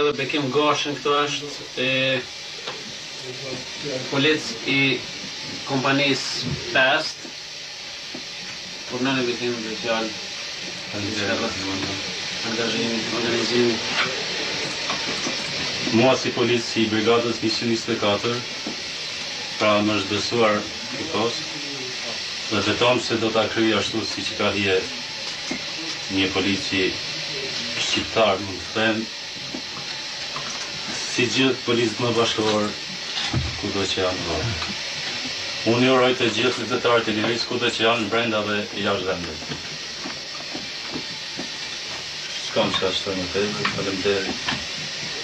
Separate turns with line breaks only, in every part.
edhe Bekim Gashin këtu është e, polic i kompanisë 5. Urdhnoni Bekim dhe fjalë.
Faleminderit.
Angazhimi, organizimi.
Mua si polic i brigadës 124, pra më është besuar ky post dhe betohem se do ta kryej ashtu siç i ka hije një polici shqiptar, mund të them, si gjithë policët më bashkëkohorë kudo që janë në botë. Unë i uroj të gjithë luftëtarët e lirisë kudo që janë brenda dhe jashtë vendit. S'kam çka shtoj më tepër, faleminderit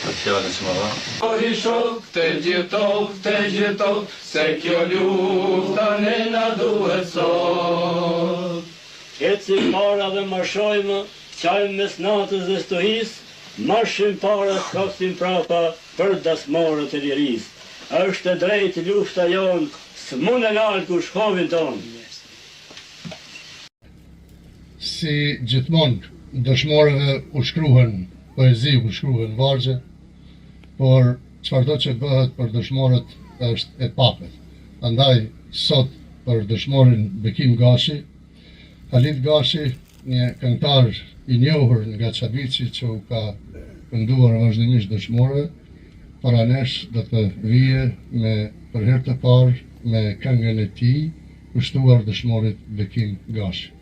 për fjalën që më dha.
Oj shok të gjithë të gjithë se kjo lufta ne na duhet sot.
Ecim para dhe marshojmë, qajmë mes natës dhe stuhisë, marshim para s'kapsim prapa për dasmorët e lirisë. Është e drejtë lufta jonë, s'mund e nalë kush hovin tonë.
Si gjithmonë, dëshmorëve u shkruhen poezi, u shkruhen vargje, por çfarëdo që bëhet për dëshmorët është e pakët. Andaj, sot për dëshmorin Bekim Gashi, Halit Gashi, një këngëtar i njohur nga Çabiqi që u ka kënduar vazhdimisht dëshmorëve, para nesh do të vijë me për herë të parë me këngën e tij, kushtuar dëshmorit Bekim Gashi.